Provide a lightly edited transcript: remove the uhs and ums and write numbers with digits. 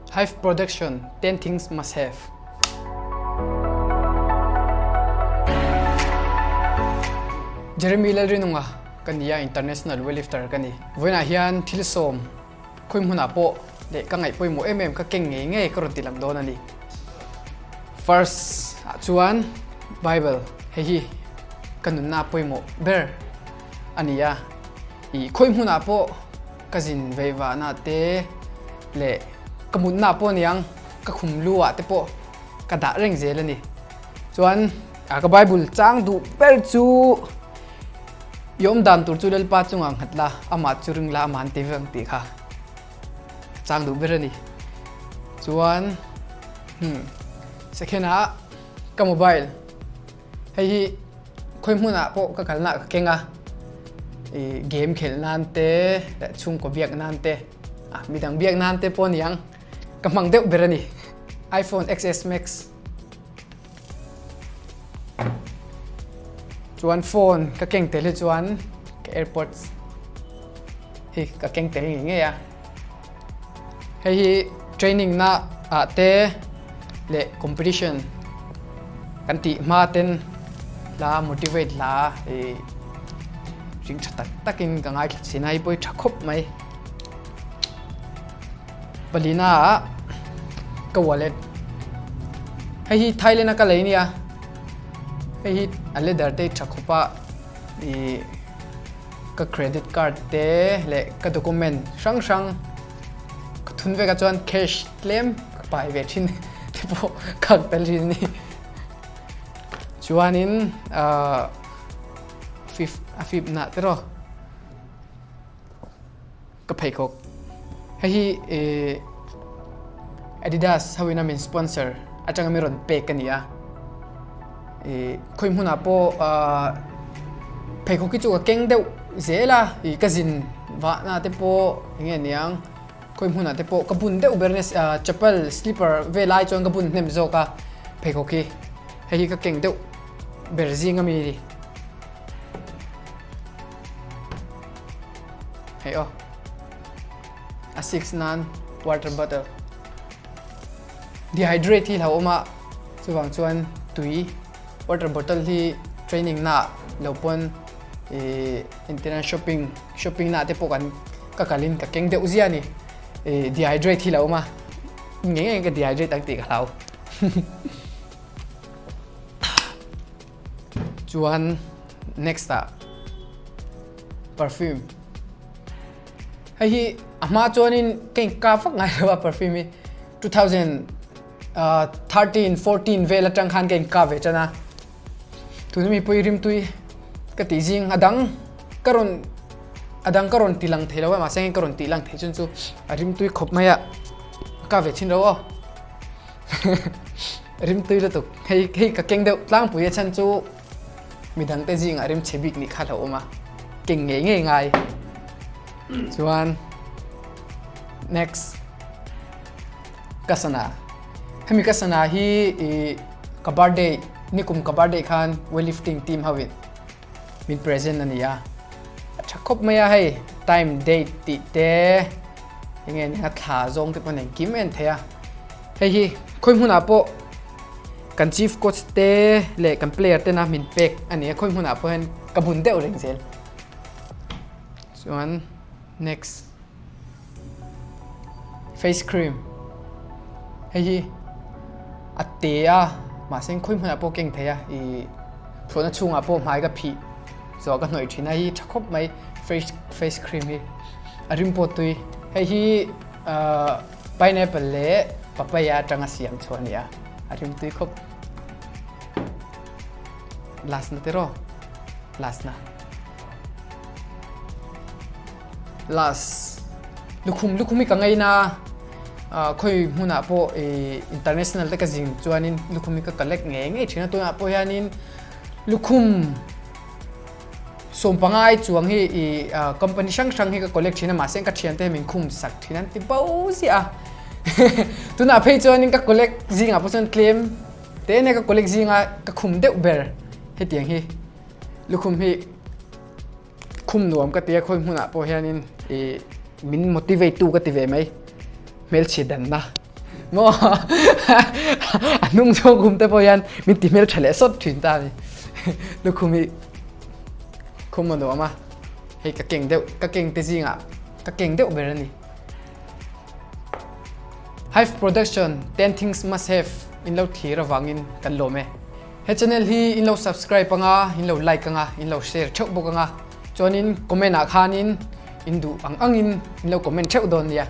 Hive Production, 10 Things Must Have. Jeremy Lalrinunga ka ni a, International Weightlifter ka ni. Vawiinah hian thil sawm khawi hmunah pawh leh ka ngaih pawimawh em em ka keng ngei ngei ka rawn ti lang dawn a ni. First ah chuan Bible hei hi ka nunna pawimawh ber a ni a, ih khawi hmunah pawh Ka zin veivahna te leh ka mutna pawh aniang ka khum lu ah te pawh ka dah reng zel a ni. Chuan ka Bible chang duh ber chu i awm dan tur chu Lalpa chungah nghat la, amah chu ring la, amah an ti vek ang tih kha ka chang duh ber a ni. Chuan hmm second ah ka mobile. Hei hi khawi hmunah pawh ka kalna ka keng a, ih game khelh nan te leh chhungkaw biak nan te ah midang biak nan te pawh a ni ang, ka hmang deuh ber a ni. iPhone XS Max chuan phone ka keng tel hi chuan ka airpods hi ka keng tel ngei ngei a. Hei hi training na ah te leh competition kan tih hma ten hla motivate hla ih ring tha tak tak in ka ngaithla thin a hei pawh hi tha khawp mai. Palina ah ka wallet hei hi Thailand a ka lei nia hei hi a leather te hi tha khawp a ih. Ka credit card te leh ka document hrang hrang ka thun vek a chuan cash tlem ka pai ve thin te pawh ka ak tel thin a ni. Chuanin ahh fif a fip nah te rawh ka pheikhawk hei hi ihh Adidas ho in a min sponsor atanga mi rawn pek a ni a. Ih khawi hmunah pawh ahh pheikhawk hi chu ka keng deuh zel a ih ka zin vahna te pawh eng nge niang khawi hmunah te pawh ka bun deuh ber ania ah chapal slipper vel ai chuan ka bun hnem zawk a pheikhawk hi hei hi ka keng deuh ber zing ami a ni hei aw a six nan water bottle. Dehydrate hi hlauhawm a, chuvang chuan tui water bottle hi training na lo pawn ih internet shopping shopping na te pawh kan ka kalin ka keng deuh zia a ni. Ih dehydrate hi hlauhawm a, ngei ngei ka dehydrate ang tih ka hlau. Chuan next ah perfume hei hi a hma chuanin ka inka vak ngai lo a perfume hi 2013 14 vel atang khan ka inka ve tan a tuna mi pawh rimtui ka tih zing a dang ka rawn a dang ka rawn ti lang thei lo a mahse ka rawn tih lang thei chun chu a rimtui khawp mai a ka ve thin lo aw. Rimtui lutuk. Hei hei ka keng deuh tlangpui a chhan chu midang te zingah rim chhe bik nih kha a lo awm a, keng ngei ngei ngai. Chuan next ka sana. Hemi ka sana hi ih ka birthday nikum ka birthday khan weightlifting team ho in min present a ni a. A tha khawp mai a hei time date tih te enge nia thla zawng te pawh engkim a en thei a. Hei hi khawi hmunah pawh kan chief coach te leh kan player tena min pek a ni a, khawi hmunah pawh hian ka bun deuh reng zel. Chuan next face cream hei hi a te a mahse khawi hmunah pawh keng thei a ih thlawhna chhungah pawh hmai ka phih zawh ka hnawih thin a hei hi tha khawp mai face face cream hi a rim pawh tui hei hi ahh. Pineapple leh papaya atanga siam chu a ni a, a rimtui khawp. Last na tiraw? Last na. Last. Lukhum lukhum hi ka ngei na khawi hmunah pawh international te ka zin chuanin lukhum hi ka collect ngei ngei thin a tunah pawh hianin lukhum Sawmpangai chuang hi i company hrang hrang hi ka collect thin a mahse ka thiante hi min khum sak thin an ti bo ziah a tunah phei chuanin ka collect zingah pawh chuan tlem te nia ka collect zinga ka khum deuh ber hetiang hi lukhum hi khum nuam ka ti a khawi hmunah pawh hianin i min motivate tu ka ti ve mai hmelchhe danna. Maw a hnung zawng khum te pawh hian min ti hmel tha leh sawt thin ta a ni. Lukhum hi khum a nuam a, hei ka keng deuh ka keng te zingah ka keng deuh ber a ni. Hive Production 10 Things Must Have in lo thlir avangin kan lawm e. He channel hi in lo subscribe anga, in lo like anga, in lo share theuh bawk anga. Chuanin comment ah khanin in duh ang angin in lo comment theuh dawn nia.